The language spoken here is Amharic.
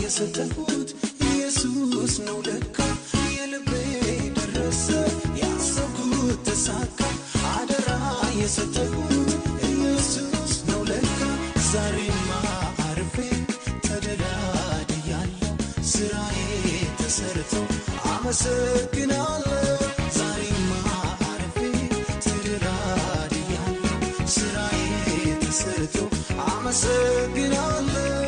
የሰጠሁት ኢየሱስ ነው ለካ የልቤ ደረሰ ያሰብኩት ተሳካ አደራ የሰጠሁት ኢየሱስ ነው ለካ ዛሬማ አርፌ ተደላድያለሁ ስራዬ ተሰርቶ አመሰግናለሁ ዛሬማ አርፌ ተደላድያለሁ ስራዬ ተሰርቶ አመሰግናለሁ።